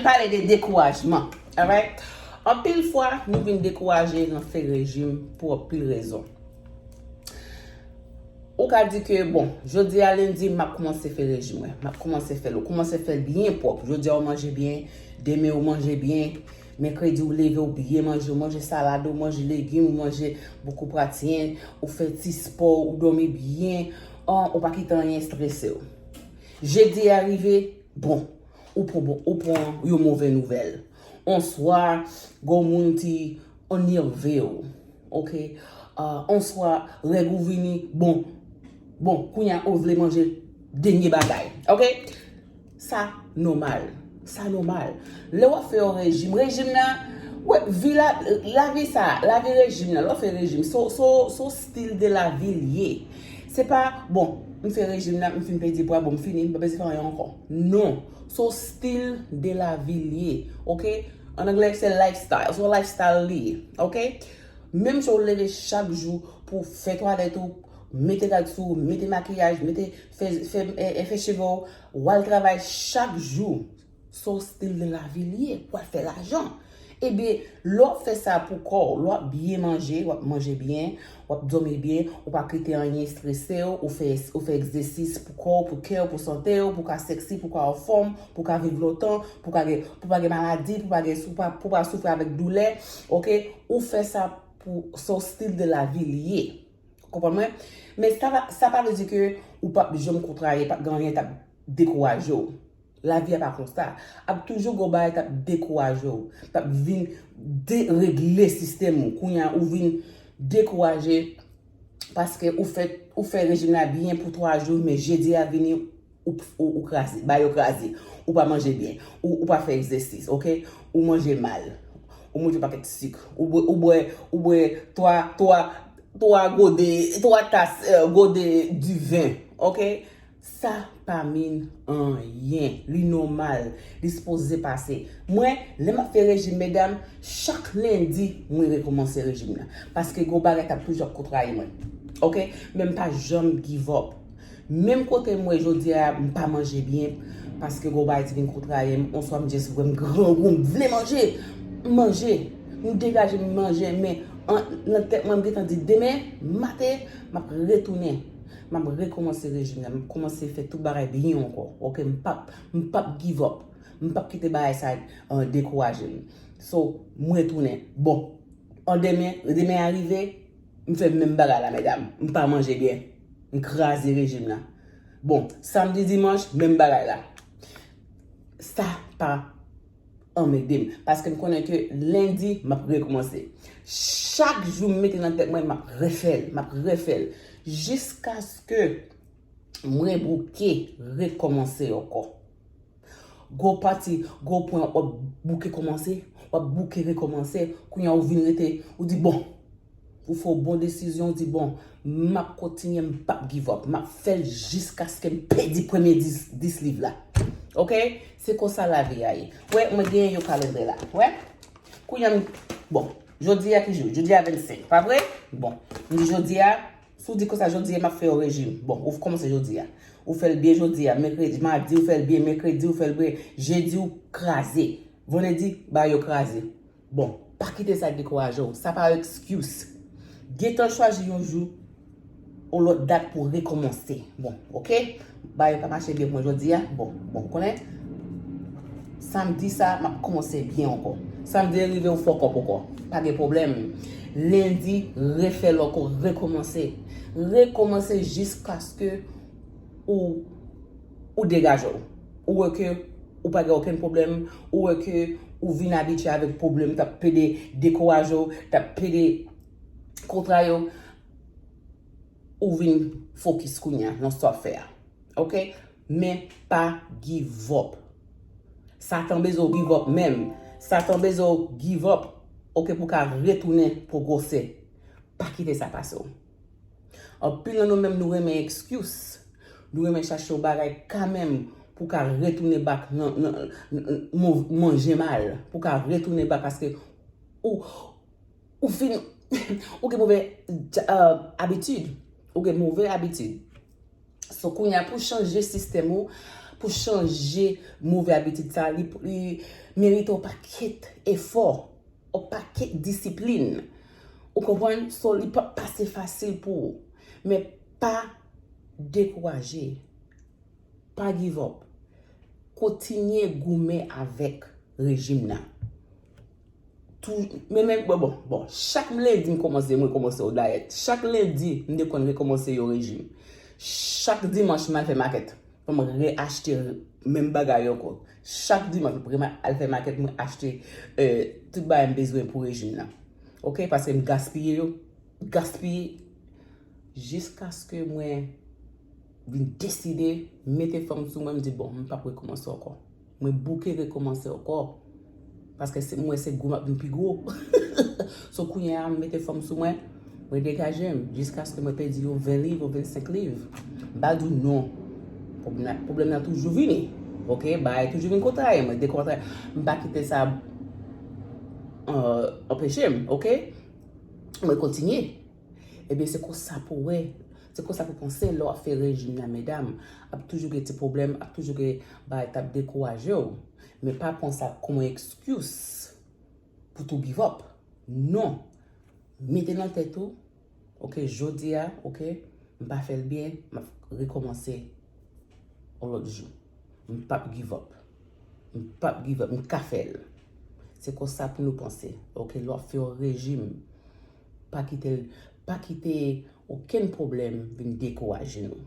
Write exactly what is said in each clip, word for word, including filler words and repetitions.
Pale de dekourajman. Alright? Anpil fwa, nou vin dekouraje nan fè rejim pou anpil rezon. Ou ka di ke, bon, jodi a lendi, m ap kòmanse fè rejim mwen. M ap kòmanse fè l. Ou kòmanse fè l byen pwòp. Jodi a, ou manje byen. Demen, ou manje byen. Mèkredi, ou leve, ou byen manje. Ou manje salad, ou manje legim, ou manje bokou pratyen. Ou fè ti spò, ou dòmi byen. An, ou pa kite anyen strese w. Jedi a rive, bon, ou pran, bon, ou pran yon move nouvèl. On swa, gon moun ki enerve w. Ok? Ah, on swa, règ ou vini, bon, bon, kounye a ou vle manje dènye bagay. Ok? Sa nòmal. Sa nòmal. Lè w ap fè yon rejim, rejim nan, wè, vi la, lavi sa, lavi rejim nan, lè w fè rejim, se, se, se yon stil de lavi l ye. Se pa, bon, m fè rejim nan, m fin pèdi pwa, bon, m fini, m pa bezwen fè anyen ankò. Non. Se yon stil de lavi l ye. Ok? An anglè, se lifestyle. Se yon lifestyle li ye. Ok? Menm jan w leve chak jou pou fè twalèt ou, mete rad sou ou, mete makiyaj, mete, fè, fè, e, e, fè cheve w, w al travay chak jou. Se yon stil de lavi l ye, w al fè lajan. Ebyen, lè w ap fè sa pou kò w, lè w ap byen manje, w ap manje byen, w ap dòmi byen, ou pa kite anyen strese w, ou fè, ou fè egzèsis pou kò w, pou kè w, pou sante w, pou w ka sexy, pou w ka anfòm, pou w ka viv lontan, pou w ka gen, pou w pa gen maladi, pou w pa gen, pou w pa, pou w pa soufri avèk doulè, ok? Ou fè sa pou, se yon stil de lavi l ye. Konprann mwen? Men sa pa, sa pa vle di ke ou p ap janm kontraye, p ap gen anyen k ap dekouraje w. Lavi a pa konsa. Ap toujou gon bagay k ap dekouraje w, k ap vin deregle sistèm ou. Kounye a, ou vin dekouraje paske ou fè, ou fè rejim la byen pou twa jou, men jedi a vini, ou, ou, ou kraze, ba yo kraze. Ou pa manje byen, ou, ou pa fè egzèsis, ok? Ou manje mal. Ou manje yon pakèt sik. Ou bwè, ou bwè, ou bwè twa, twa, twa gode, twa tas, eh, gode diven, ok? Sa pa mean anyen. Li nòmal. Li sipoze pase. Mwen, lè m ap fè rejim, medam, chak lendi, mwen rekòmanse rejim nan. Paske gon bagay k ap toujou ap kontraye mwen. Ok? Men m pa janm give up. Menm kote m wè jodi a, m pa manje byen, paske gon bagay ki vin kontraye m, oswa m just wè m grangou, m vle manje. M manje. M degaje m manje, men an, nan tèt mwen, m gentan di demen maten, m ap retounen. M ap rekòmanse rejim nan, m ap kòmanse fè tout bagay byen ankò. Ok, m p ap, m p ap give up. M p ap kite bagay sa, eh, dekouraje m. So, m retounen. Bon, an demen, demen a rive, m fè menm bagay la, medam. M pa manje byen. M kraze rejim nan. Bon, samdi, dimanch, menm bagay la. Sa pa anmède m. Paske m konnen ke lendi, m ap rekòmanse. Chak jou m mete nan tèt mwen, m ap refè l, m ap refè l. Jiskaske mwen bouke rekòmanse ankò. Gwo pati, gwo pwen, w ap bouke kòmanse, w ap bouke rekòmanse. Kounye a, ou vin rete, ou di, bon, ou fè yon bon desizyon, ou di, bon, m ap kontinye, m p ap give up. M ap fè l jiskaske m pèdi premye dis, dis liv la. Ok? Se konsa lavi a ye. Wè, mwen genyen yon kalandriye la. Wè? Kounye a, m, bon, jodi a ki jou? Jodi a vennsenk, pa vre? Bon, m di jodi a, si w di konsa, jodi a m ap fè yon rejim. Bon, ou kòmanse jodi a. Ou fè l byen jodi a, mèkredi, madi, ou fè l byen, mèkredi, ou fè l byen, jedi, ou kraze. Vandredi, ba yo kraze. Bon, pa kite sa dekouraje w. Sa pa yon excuse. Gentan chwazi yon jou, yon lòt dat pou rekòmanse. Bon, ok? Bagay yo pa mache byen pou mwen jodi a. Bon, bon, ou konnen. Samdi sa, m ap kòmanse byen ankò. Samdi rive, ou fuck up ankò. Pa gen pwoblèm. Lendi, refè l ankò, rekòmanse. Rekòmanse jiskaske ou, ou degaje w. Ou wè ke ou pa gen okenn pwoblèm. Ou wè ke ou vin abitye avèk pwoblèm k ap pede dekouraje w, k ap pede kontraye w. Ou vin fokis kounye a nan sa w ap fè a. Ok? Men pa give up. Satan bezwen w give up menm. Satan bezwen w give up, ok, pou w ka retounen pwogrese. Pa kite sa pase w. Anpil nan nou menm, nou renmen excuse. Nou renmen chache yon bagay kanmenm pou w ka retounen back nan, nan, nan, nan manje mal. Pou w ka retounen back paske ou, ou fin, ou gen move, uh, abitid. Ou gen move abitid. So, kounye a, pou chanje sistèm ou, pou chanje move abitid sa, li, li merite yon pakèt efò, yon pakèt disiplin. Ou konprann? So, li p ap pase fasil pou ou. Men pa dekouraje. Pa give up. Kontinye goumen avèk rejim nan. Tou, men, men, bon, bon, bon, chak lendi m kòmanse, m rekòmanse yon dayèt. Chak lendi, m te konn rekòmanse yon rejim. Chak dimanch, m al fè makèt. Pou m reachte menm bagay yo ankò. Chak dimanch, m al fè makèt, mwen achte, eh, tout bagay m bezwen pou rejim nan. Oke? Paske m gaspiye yo. Gaspiye. Jiskaske mwen vin deside mete fòm sou mwen, m di, "Bon, m p ap rekòmanse ankò." Mwen bouke rekòmanse ankò. Paske se, mwen se gwo m ap vin pi gwo. So kounye a, m mete fòm sou mwen, mwen degaje m, jiskaske mwen pèdi yon ven liv, yon vennsenk liv. M pa di w non. Pwoblèm nan, pwoblèm nan toujou vini. Oke? Bagay toujou vin kontrarye mwen, dekontrarye. M pa kite sa, euh, anpeche m, oke? Mwen kontinye. Ebyen, se konsa pou w wè. Se konsa pou w panse lè w ap fè rejim nan, medam. Ap toujou gen ti pwoblèm, ap toujou gen bagay k ap dekouraje w. Men pa pran sa kòm yon excuse pou tou give up. Non. Mete nan tèt ou, oke, jodi a, oke, m pa fè l byen, m ap rekòmanse yon lòt jou. M p ap give up. M p ap give up. M ka fè l. Se konsa pou nou panse. Oke, lè w ap fè yon rejim, pa kite l, pa kite okenn pwoblèm vin dekouraje nou.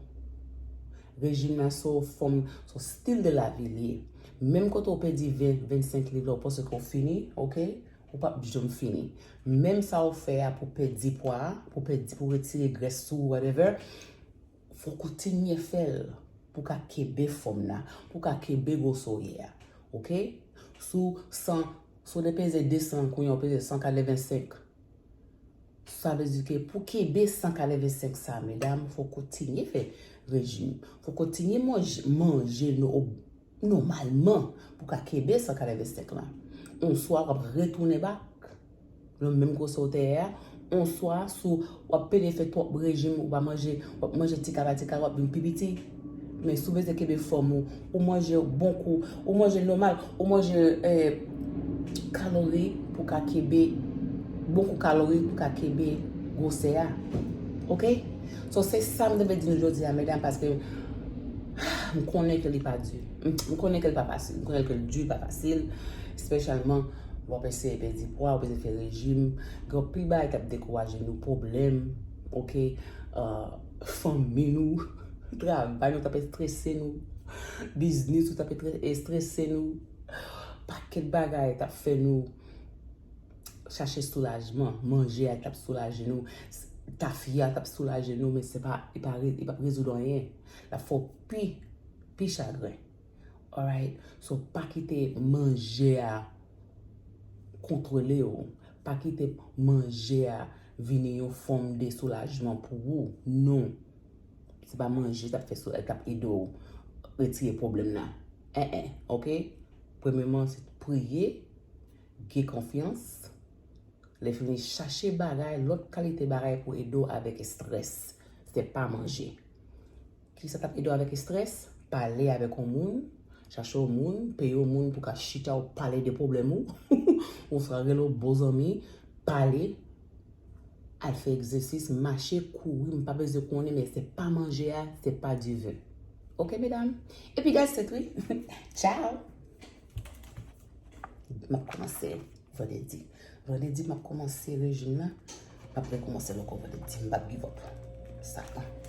Rejim nan se yon fòm, se yon stil de lavi li ye. Menm kote w pèdi ven, vennsenk liv la, w panse ke w fini, oke? Ou p ap janm fini. Menm sa w fè a pou pèdi pwa a, pou pèdi, pou retire grès sou ou, whatever, fò w kontinye fè l pou w ka kenbe fòm nan, pou w ka kenbe gwosè w ye a. Oke? Si w san, si w te peze de san, kounye a w peze san katrevensenk. Sa vle di ke pou kenbe san katrevensenk sa, medam, fò w kontinye fè rejim. Fò w kontinye manje, manje no-, nòmalman pou w ka kenbe san katrevensenk lan. Yon swa w ap retounen back nan menm gwosè w te ye a, yon swa si w ap pede fè twòp rejim, ou pa manje, w ap manje ti ka pa ti ka, w ap vin pi piti. Men si w bezwen kenbe fòm ou, ou manje bon kou, ou manje nòmal, ou manje, eh, kalori pou ka kenbe, bon kou kalori pou ka kenbe gwosè a. Oke? So, se sa m te vle di nou jodi a, medam, paske m konnen ke li pa di. M, m konnen ke li pa fasil. M konnen ke l di, pa fasil. Espesyalman, lè w ap eseye pèdi pwa, w ap eseye fè rejim. Gen anpil bagay k ap dekouraje nou, pwoblèm, oke? Ah, fanmi nou, travay nou t ap estrese nou, biznis ou t ap etre-, estrese nou, pakèt bagay t ap fè nou chache soulajman, manje a t ap soulaje nou, tafya t ap soulaje nou, men se pa, li pa re-, li p ap rezoud anyen. L ap fè w pi, pi chagren. Alright? So, pa kite manje a kontwole w. Pa kite manje a vini yon fòm de soulajman pou ou. Non. Se pa manje k ap fè sou, k ap ede w retire pwoblèm nan. En, en, oke? Premyèman, se priye, gen konfyans. Lè fini, chache bagay, lòt kalite bagay pou ede w avèk estrès. Se pa manje. Kisa k ap ede w avèk estrès? Pale avèk yon moun, chache yon moun, peye yon moun pou ka chita w pale de pwoblèm ou, oswa rele yon bon zanmi, pale, al fè egzèsis, mache, kouri, m pa bezwen konnen, men se pa manje a, se pa diven. Oke, medam? Epi guys, se tou. Ciao! M ap kòmanse vandredi. Vandredi, m ap kòmanse rejim nan. M ap rekòmanse l ankò vandredi. M p ap give up. Sa pran.